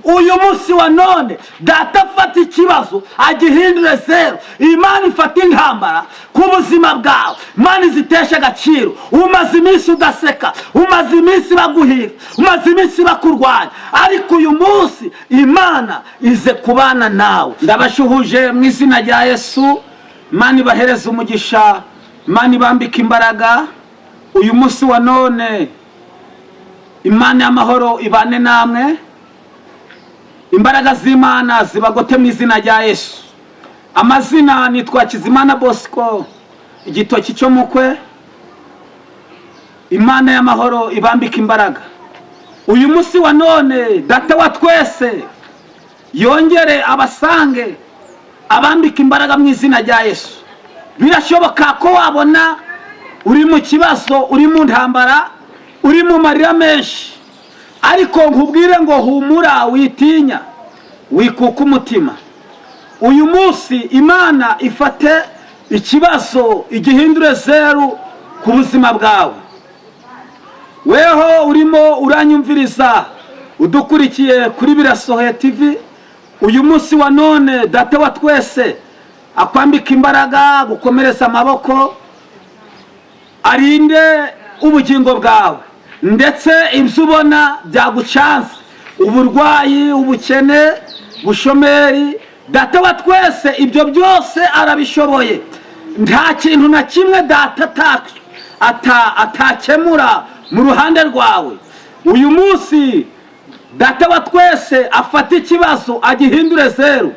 Uyu munsi wa none Data afata ikibazo agihindure zeru. Imana ifata intambara ku buzima bwawe, Imana izitesha agaciro. Umaze iminsi udaseka, umaze iminsi baguhiga, umaze iminsi bakurwanya, ariko uyu munsi Imana ize kubana nawe. Ndabashuhuje mu izina rya Yesu. Imana ibahereze umugisha, Imana ibambike imbaraga. Uyu munsi wa none Imana y'amahoro ibane namwe, imbaraga z'Imana zibagote mu izina rya Yesu. Amazina nitwa Kizimana Bosco, igitoki cyo mukwe. Imana y'amahoro ibambika imbaraga. Uyu munsi wa none Data wa twese yongere abasange, abambika imbaraga mu izina rya Yesu. Birashoboka ko wabona uri mu kibazo, uri mu ntambara, uri mu marira menshi, ariko nkubwire ngo humura, witinya, wikuka umutima. Uyu munsi Imana ifate ikibazo igihindure zeru ku buzima bwawe. Weho urimo uranyumviriza, udukurikiye kuri Birasohoye TV, uyu munsi wa none Data wa twese akwambika imbaraga, gukomereza amaboko, arinde ubugingo bwawe. Ndetse ibyo ubona byagucanze, uburwayi, ubukene, bushomeri, Data wa twese ibyo byose arabishoboye. Nta kintu na kimwe Data atakemura mu ruhande rwawe. Uyu munsi Data wa twese afata ikibazo agihindure zeru.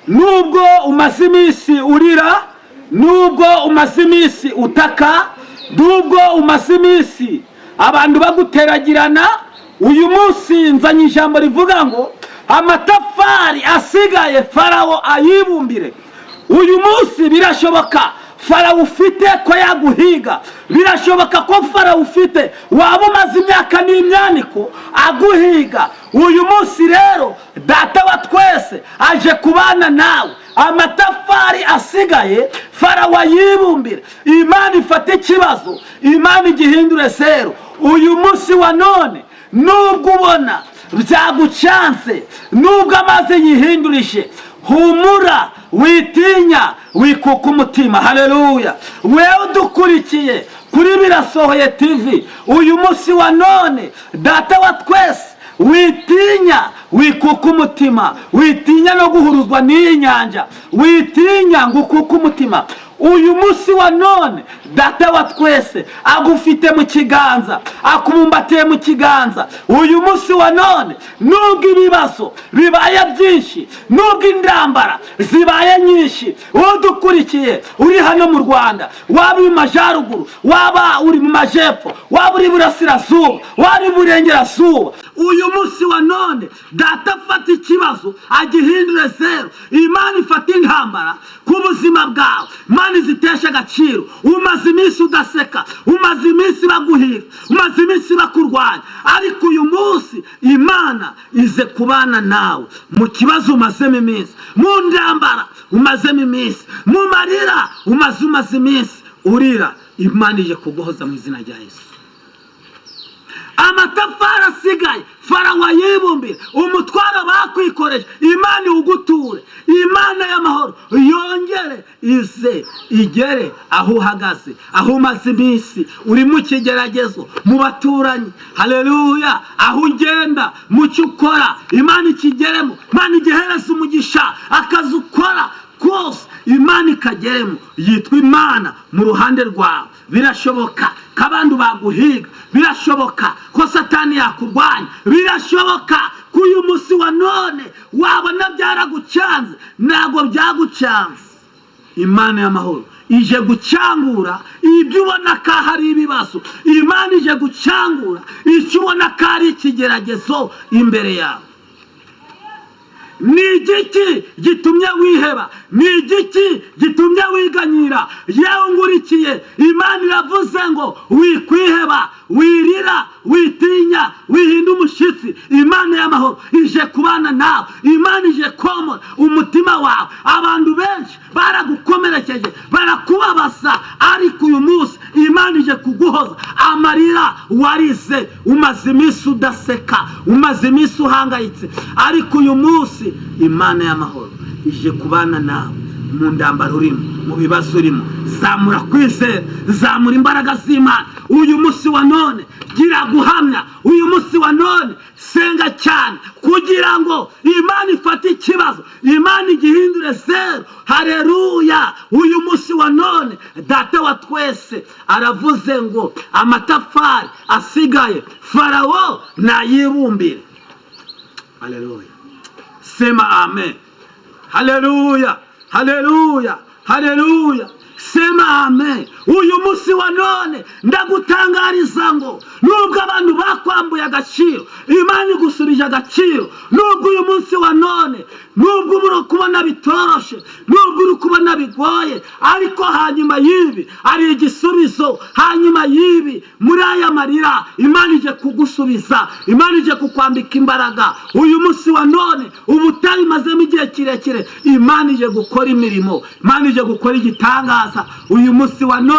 Nubwo umaze iminsi urira, nubwo umaze iminsi utaka, nubwo umaze iminsi abantu baguteragirana, uyu munsi nzanye ijambo rivuga ngo amatafari asigaye Farawo ayibumbire. Uyu munsi birashoboka Farawo ufite ko yaguhiga, birashoboka ko Farawo ufite waba umaze imyaka n'imyaniko aguhiga. Uyu munsi rero Data wa twese aje kubana nawe, amatafari asigaye Farawo ayibumbire. Imana ifate ikibazo, Imana igihindure zeru. Uyu munsi wa none, nubwo ubona byagucanse, nubwo amazi yihindurije, humura, witinya, wikuka umutima. Haleluya! Wewe udukurikiye kuri Birasohoye TV, uyu munsi wa none Data wa twese, witinya, wikuka umutima, witinya no guhuruzwa n'iyi nyanja, witinya ngo ukuke umutima. Uyu munsi wa none Data wa twese agufite mu kiganza, akubumbatiye mu kiganza. Uyu munsi wa none, nubwo ibibazo bibaye byinshi, nubwo intambara zibaye nyinshi, udukurikiye uri hano mu Rwanda, waba uri mu majyaruguru, waba uri mu majyepfo, waba uri burasirazuba, waba uri burengerazuba, uyu munsi wa none Data afata ikibazo agihindure zeru. Imana ifata intambara ku buzima bwawe, Imana izitesha agaciro. Umaze iminsi udaseka, umaze iminsi baguhiga, umaze iminsi bakurwanya, ariko uyu munsi Imana ize kubana nawe mu kibazo umazemo iminsi, mu ntambara umazemo iminsi, mu marira umaze iminsi urira. Imana ije kuguhoza mu izina rya Yesu. Amatafari asigaye Farawo ayibumbire, umutwaro bakwikoreje Imana iwuguture. Imana y'amahoro yongere ize igere aho uhagaze, aho umaze iminsi uri mu kigeragezo, mu baturanyi. Haleluya! Aho ugenda, mu cyo ukora, Imana ikigeremo, Imana igihereza umugisha. Akazi ukora kose Imana ikageremo, yitwa Imana mu ruhande rwawe. Birashoboka ko abantu baguhiga, birashoboka ko Satani yakurwanya, birashoboka ko uyu munsi wa none wabona byaragucanze. Ntabwo byagucanze. Imana y'amahoro ije gucyangura ibyo ubona ko hari ibibazo. Imana ije gucyangura icyo ubona ko ari ikigeragezo imbere yawe. Ni igiki gitumye wiheba? Ni igiki gitumye wiganyira? Yewe ngurikiye, Imana iravuze ngo wikwiheba, wirira, witinya, wikuka umutima. Imana y'amahoro ije Wihinda umushyitsi. Imana y'amahoro ije kubana nawe. Imana ije komora umutima wawe. Abantu benshi baragukomerekeje, barakubabaza, ariko uyu munsi Imana ije kuguhoza amarira warize. Umaze iminsi udaseka, umaze iminsi uhangayitse, ariko uyu munsi Imana y'amahoro ije kubana nawe mu ndambaro urimo, mu bibazo urimo. Zamura kwizera, zamura imbaraga z'Imana. Uyu munsi wa none gira guhamya. Uyu munsi wa none senga cyane kugira ngo Imana ifate ikibazo, Imana igihindure zeru. Hareruya! Uyu munsi wa none Data wa twese aravuze ngo amatafari asigaye Farawo nayibumbire. Haleluya! Sema amen. Haleluya, haleluya, haleluya! Sema amen. Uyu munsi wa none ndagutangariza ngo nubwo abantu bakwambuye agaciro, Imana igusubije agaciro. Nubwo uyu munsi wa none, nubwo uba uri kubona bitoroshe, nubwo uri kubona bigoye, ariko hanyuma y'ibi hari igisubizo. Hanyuma y'ibi, muri aya marira, Imana ije kugusubiza, Imana ije kukwambika imbaraga. Uyu munsi wa none ubutayimazemo igihe kirekire, Imana ije gukora imirimo, Imana ije gukora igitangaza. Uyu munsi wa none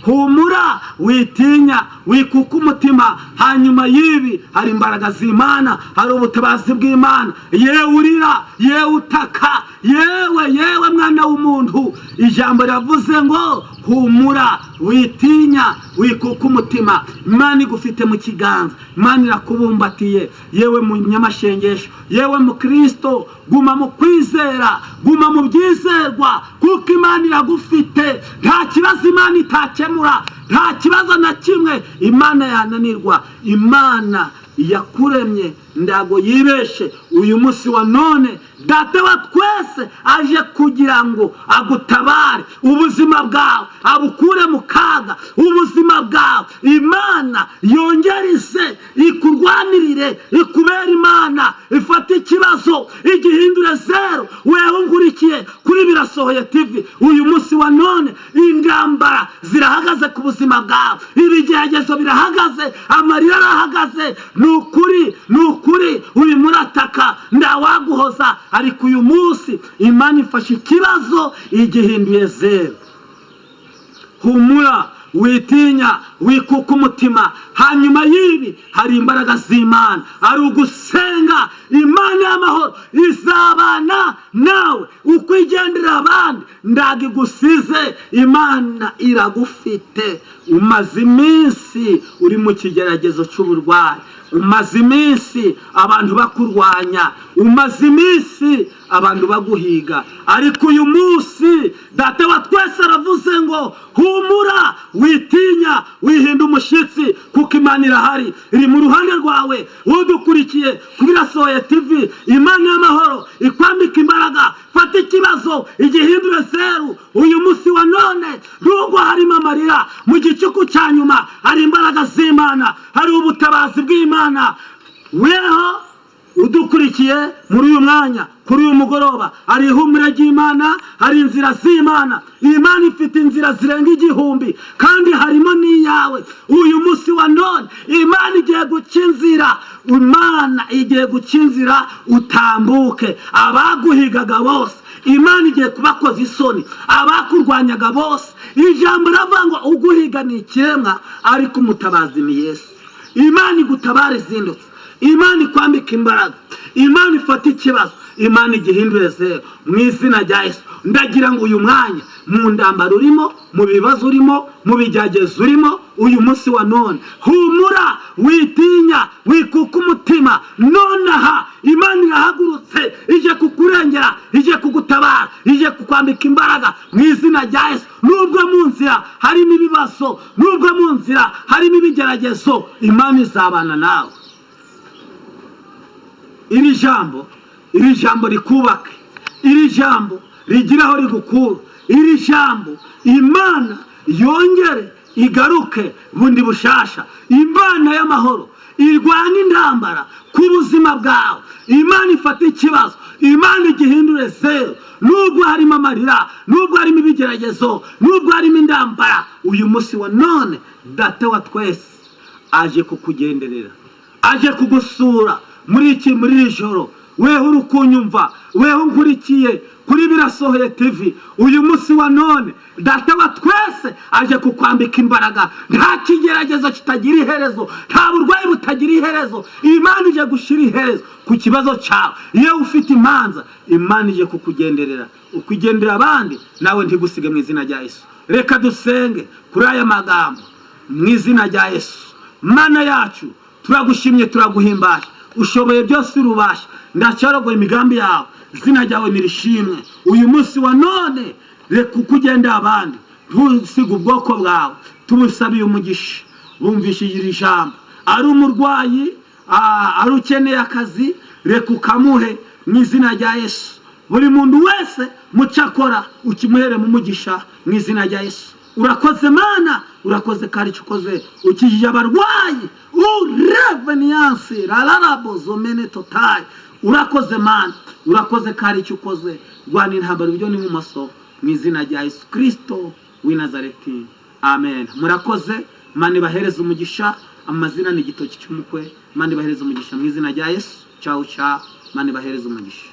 humura, witinya, wikuka umutima. Hanyuma y'ibi hari imbaraga z'Imana, hari ubutabazi bw'Imana. Yewe urira, yewe utaka, yewe, yewe mwana w'umuntu, ijambo riravuze ngo humura, witinya, wikuka umutima. Imana igufite mu kiganza, Imana irakubumbatiye. Yewe munyamashengesho, yewe mukristo, guma mu kwizera, guma mu byizerwa, kuko Imana iragufite. Nta kibazo Imana itakemura, nta kibazo na kimwe Imana yananirwa. Imana yakuremye ndago yibeshe. Uyu munsi wa none Data wa twese aje kugira ngo agutabare, ubuzima bwawe abukure mu kaga. Ubuzima bwawe Imana yongerize, ikurwanirire, ikubere Imana, ifate ikibazo igihindure zeru. Wewe ungurikiye kuri Birasohoye TV, uyu munsi wa none ingambara zirahagaze ku buzima bwawe, ibigeragezo birahagaze, amarira arahagaze. Ni ukuri, ni ukuri, urimo urataka, ndawaguhoza, ariko uyu munsi Imana ifashe ikibazo igihinduye zeru. Humura, witinya, wikuka umutima. Hanyuma y'ibi hari imbaraga z'Imana. Ari ugusenga, Imana y'amahoro izabana nawe. Uko igendera abandi ndago igusize, Imana iragufite. Umaze iminsi uri mu kigeragezo cy'uburwayi, umaze iminsi abantu bakurwanya, umaze iminsi abantu baguhiga, ariko uyu munsi Data wa twese aravuze ngo humura, witinya, wihinda umushyitsi, kuko Imana irahari, iri mu ruhande rwawe. Udukurikiye kuri Birasohoye TV, Imana y'amahoro ikwambika imbaraga, fata ikibazo igihindure zeru. Uyu munsi wa none, nubwo harimo amarira, mu gicuku cya nyuma hari imbaraga z'Imana, hari ubutabazi bw'Imana. Weho udukurikiye muri uyu mwanya, kuri uyu mugoroba, hari ihumure ry'Imana, hari inzira z'Imana. Imana ifite inzira zirenga 1000, kandi harimo n'iyawe. Uyu munsi wa none Imana igiye guca inzira, Imana igiye guca inzira utambuke. Abaguhigaga bose Imana igiye kubakoza isoni, abakurwanyaga bose. Ijambo riravuga ngo uguhiga ni ikiremwa, ariko umutabazi ni Yesu. Imana igutabara izindutse, Imana ikwambika imbaraga, Imana ifata ikibazo, Imana igihindure zeru mu izina rya Yesu. Ndagira ngo uyu mwanya, mu ndambaro urimo, mu bibazo urimo, mu bigeragezo urimo, uyu munsi wa none humura, witinya, wikuka umutima. Nonaha Imana irahagurutse, ije kukurengera, ije kugutabara, ije kukwambika imbaraga mu izina rya Yesu. Nubwo mu nzira harimo ibibazo, nubwo mu nzira harimo ibigeragezo, Imana izabana nawe. Iri jambo, iri jambo rikubake, iri jambo rigira aho rigukura, iri jambo Imana yongere igaruke bundi bushasha. Imana y'amahoro irwana intambara ku buzima bwawe. Imana ifata ikibazo, Imana igihindure zeru. Nubwo harimo amarira, nubwo harimo ibigeragezo, nubwo harimo intambara, uyu munsi wa none Data wa twese aje kukugenderera, Aje kugusura muri iki, muri iri joro. Weho uri kunyumva, weho nkurikiye kuri Birasohoye TV, uyu munsi wa none Data wa twese aje kukwambika imbaraga. Nta kigeragezo kitagira iherezo, nta burwayi butagira iherezo. Imana ije gushyira iherezo ku kibazo cyawe. Iyo ufite imanza, Imana ije kukugenderera, ukugendera abandi, nawe ntigusige, mu izina rya Yesu. Reka dusenge kuri aya magambo mu izina rya Yesu. Mana yacu, turagushimye, turaguhimbaje, ushoboye byose, urubasha. Ndacyarogoye imigambi yawe, izina ryawe nirishimwe. Uyu munsi wa none reka uko ugenda abandi, ntusige ubwoko bwawe. Tubusabiye umugisha bumvishije iri jambo, ari umurwayi, ari ukeneye akazi, reka ukamuhe mu izina rya Yesu. Buri muntu wese mucyo akora ukimuhere mu mugisha mu izina rya Yesu. Urakoze Mana, urakoze kandi icyo ukoze, ukijije abarwayi ureveniyansi rararabo zomene totayi. Urakoze Mana, urakoze kandi icyo ukoze. Rwana intambara iburyo n'ibumoso mu izina rya Yesu Kirisito w'i Nazareti, amen. Murakoze, Mana ibahereze umugisha. Amazina ni Igitoki cy'Umukwe. Mana ibahereze umugisha mu izina rya Yesu. Cawu cawu, Mana ibahereze umugisha.